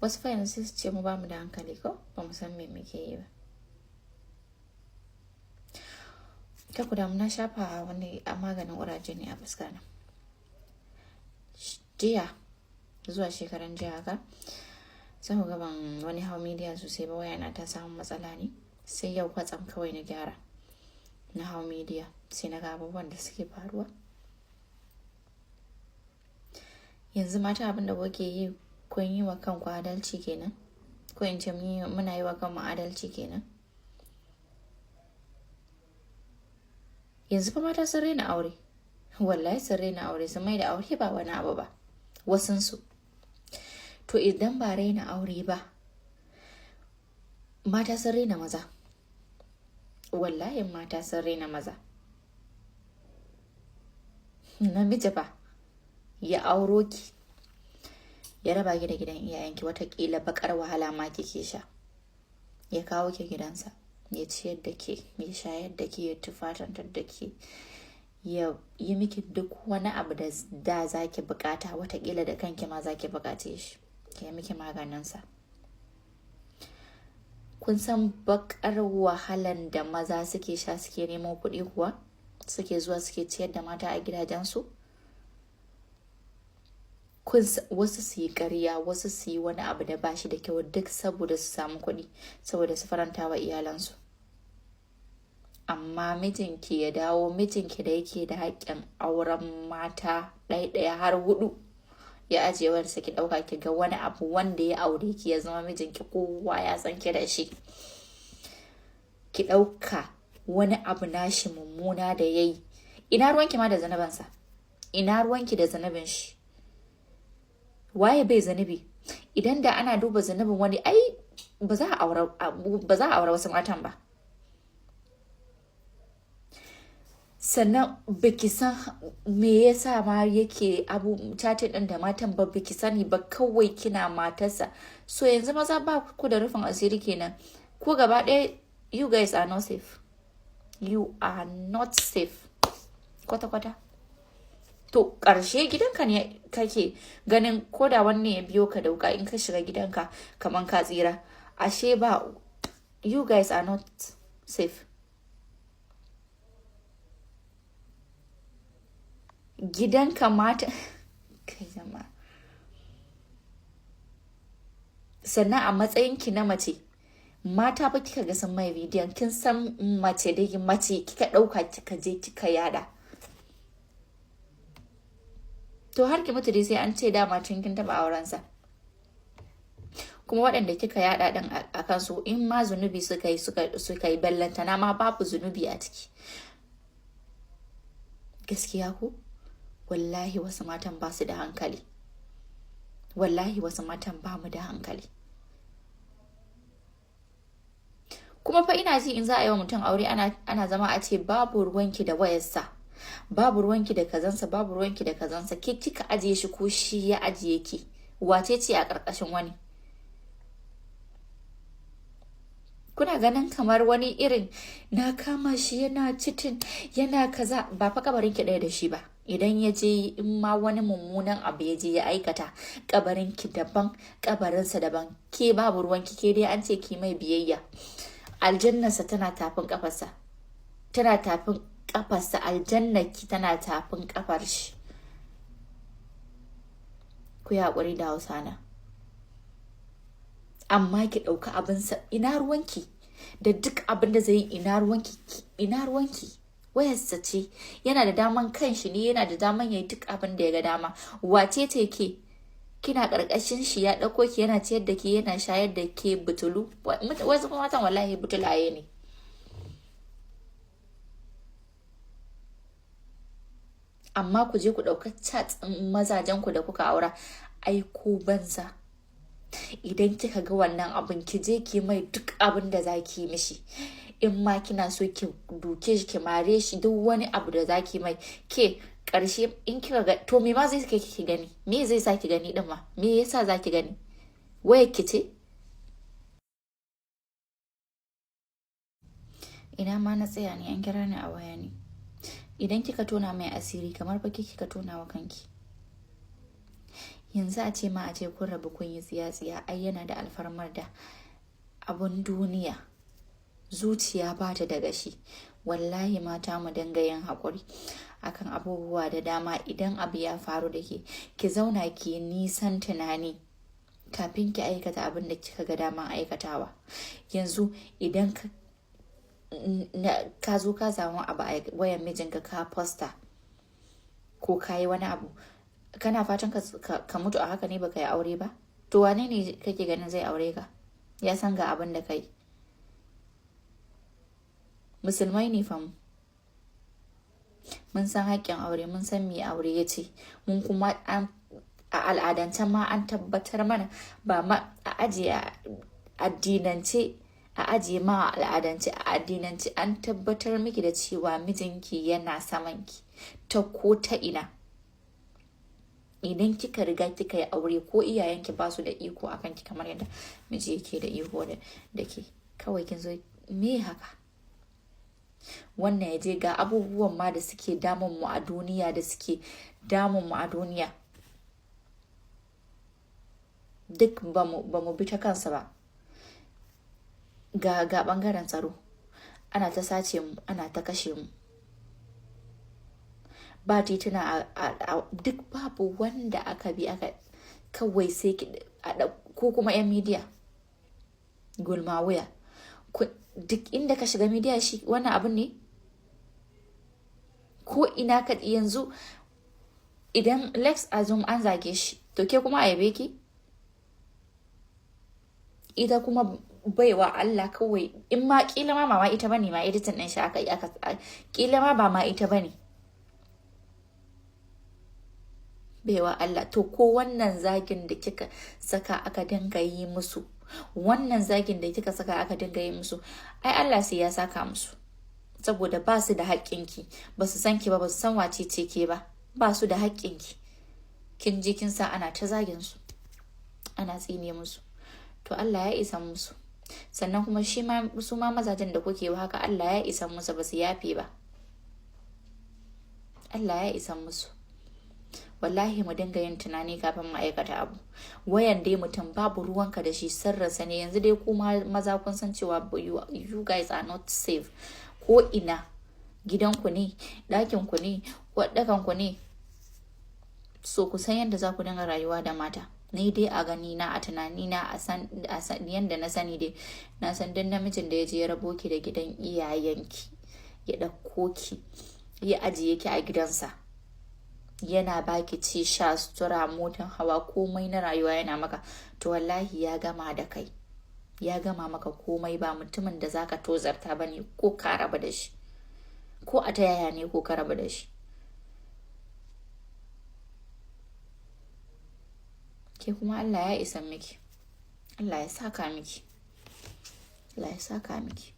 Wasu fa yanzu sai su ce mu ba mu da hankali ko ba mu san me muke yi ba. Kar ku damu, na shafa wani maganin ƙuraje ne a fuska na. Jiya zuwa shekaran jiya haka, sai ku ga ban wani hau media sosai ba, wayana ta samu matsala ne. Sai yau kwatsam kawai na gyara. Na hau media sai na ga abubuwan da suke faruwa. Yanzu mata abin da kuke yi, kun yi wa kanku adalci kenan? Ko in ce muna yi wa kanmu adalci kenan? Yanzu fa mata sun raina aure. Wallahi sun raina aure, sun mai da aure ba wani abu ba. Wasunsu. To idan ba raina aure ba, mata sun raina maza. Wallahi mata sun raina maza. Namiji fa ya auro ki, ya raba ki da gidan iyayenki, watakila baƙar wahala ma kike sha. Ya kawo ki gidansa, ya ciyar da ke, ya shayar da ke, ya tufatantar da ke, ya yi miki duk wani abu da da za ki buƙata, watakila da kanki ma za ki buƙace shi, ya miki maganinsa. Kun san baƙar wahalan da maza suke sha suke nemo kuɗi kuwa? Suke zuwa suke ciyar da mata a gidajensu? Wasu su yi ƙarya, wasu su yi wani abu da ba shi da kyau duk saboda su samu kuɗi, saboda su faranta wa iyalansu. Amma mijinki ya dawo, mijinki da yake da haƙƙin auren mata ɗaya-ɗaya har 4, ya ajiye wayarsa ki ɗauka ki ga wani abu wanda ya aure ki ya zama mijinki, kowa ya san ki da shi. Ki ɗauka wani abu nashi mummuna da yayi. Ina ruwanki ma da zanabansa? Ina ruwanki da zanabin shi? Waye bai zanibi? Idan da ana duba zanibin wani, ai ba za a aure wasu matan ba. Sannan baki san me yasa ma yake abu chatting ɗin da matan ba, baki sani ba, kawai kina matarsa. So yanzu maza ba ku da rufin asiri kenan. Ku gaba ɗaya, you guys are not safe. You are not safe. Kwata-kwata. To ƙarshe gidanka ne kake ganin ko da wanne ya biyo ka da wuƙa in ka shiga gidanka kaman ka tsira. Ashe ba, you guys are not safe. Gidanka mata kai jama'a. Sannan a matsayinki na mace, mata fa kika ga sun mai bidiyon, kin san mace dai mace kika ɗauka kika je kika yada. To har ki mutu dai sai an ce dama tun kin taɓa aurensa. Kuma waɗanda kika yada ɗin a kansu in ma zunubi suka yi suka yi ballantana ma babu zunubi a ciki. Gaskiya ko? Wallahi wasu matan ba su da hankali. Wallahi wasu matan ba mu da hankali. Kuma fa ina ji in za a yi wa mutum aure ana zama a ce babu ruwanki da wayarsa, babu ruwanki da kazansa, babu ruwanki da kazansa, ke kika ajiye shi ko shi ya ajiye ki, wace ce a ƙarƙashin wani? Kuna ganin kamar wani irin na kama shi yana citin yana kaza, ba fa kabarin ki ɗaya da shi ba. Idan ya je in ma wani mummunan abu ya je ya aikata, kabarin ki daban, kabarinsa daban, ke babu ruwanki, ke dai an ce ki mai biyayya. Aljannarsa tana tafin kafarsa, tana tafin kafarsa, aljannarki tana tafin kafar shi. Ku yi haƙuri da Hausa na. Amma ki ɗauka abinsa, ina ruwanki da duk abin da zai yi, ina ruwanki, ina ruwanki. Wayarsa ce, yana da daman kanshi ne, yana da daman yayi duk abin da ya ga dama. Wace ce ke? Kina ƙarƙashin shi, ya ɗauko ki yana ciyar da ke, yana shayar da ke butulu. Wasu matan wallahi butulaye ne. Amma ku je ku ɗauka chat ɗin mazajen ku da kuka aura, ai ko banza. Idan kika ga wannan abun, ki je ki mai duk abin da za ki yi mishi. In ma kina so ki duke shi, ki mare shi, duk wani abu da za ki mai, ke ƙarshe in kika ga, to me ma zai kai ki gani? Me zai sa ki gani ɗin ma? Me yasa za ki gani? Wayar ki ce? Ina ma na tsaya ne, an kira ni a waya ne. Idan kika tona mai asiri, kamar fa kika tona wa kanki. Yanzu a ce ma a ce kun rabu kun yi tsiya-tsiya, ai yana da alfarmar da abun duniya. Zuciya ba ta da gashi. Wallahi mata mu dinga yin haƙuri akan abubuwa da dama. Idan abu ya faru da ke, ki zauna ki yi nisan tunani kafin ki aikata abin da kika ga daman aikatawa. Yanzu idan ka zo ka samu abu a wayan mijinka ka posta ko ka yi wani abu, kana fatan ka mutu a haka ne baka yi aure ba? To wane ne kake ganin zai aure ka? Ya san ga abin da ka yi. Musulmai ne fa mu. Mun san haƙƙin aure, mun san me aure ya ce. Mun kuma an a al'adance ma an tabbatar mana, ba ma a ajiye addinance, a ajiye ma a al'adance, a addinance an tabbatar miki da cewa mijinki yana samanki ta ko ta ina. Idan kika riga kika yi aure, ko iyayenki ba su da iko a kanki kamar yadda miji yake da iko da ke. Kawai kin zo, me haka? Wannan ya je ga abubuwan ma da suke damun mu a duniya, da suke damun mu a duniya. Duk ba mu bi ta kansa ba. Ga ɓangaren tsaro, ana ta sace mu, ana ta kashe mu. Ba tituna a duk, babu wanda aka bi aka kawai sai ko kuma 'yan media gulma wuya. Duk inda ka shiga media shi wannan abun ne. Ko ina ka yanzu idan let's assume an zage shi, to ke kuma a yabe ki? Ita kuma baiwa Allah kawai in ma kila ma ba ma ita bane ma, editing din shi aka yi aka, kila ma ba ma ita bane. Baiwa Allah, to ko wannan zagin da kika saka aka dinga yi musu, wannan zagin da kika saka aka dinga yi musu, ai Allah sai ya saka musu. Saboda ba su da haƙƙinki, ba su san ki ba, ba su san wace ce ke ba, ba su da haƙƙinki. Kin je kin sa ana ta zagin su, ana tsine musu. To Allah ya isa musu. Sannan kuma shi ma su ma mazajen da kuke wa haka, Allah ya isa musu, ba su yafe ba. Allah ya isa musu. Wallahi mu dinga yin tunani kafin mu aikata abu. Wayan dai mutum babu ruwanka da shi, sirrinsa ne. Yanzu dai kuma maza kun san cewa you guys are not safe. Ko ina gidanku ne, ɗakinku ne, ɗakanku ne. So ku san yadda za ku dinga rayuwa da mata. Ni dai a gani na, a tunani na, a san yanda na sani dai, na san duk namijin da ya je ya rabo ki da gidan iyayenki, ya ɗauko ki, ya ajiye ki a gidansa, yana baki ci, sha, sutura, motan hawa, komai na rayuwa yana maka, to wallahi ya gama da kai. Ya gama maka komai. Ba mutumin da zaka tozarta bane ko ka raba da shi. Ko a ta yaya ne ko ka raba da shi. Ke kuma Allah ya isa miki. Allah ya saka miki. Allah ya saka miki.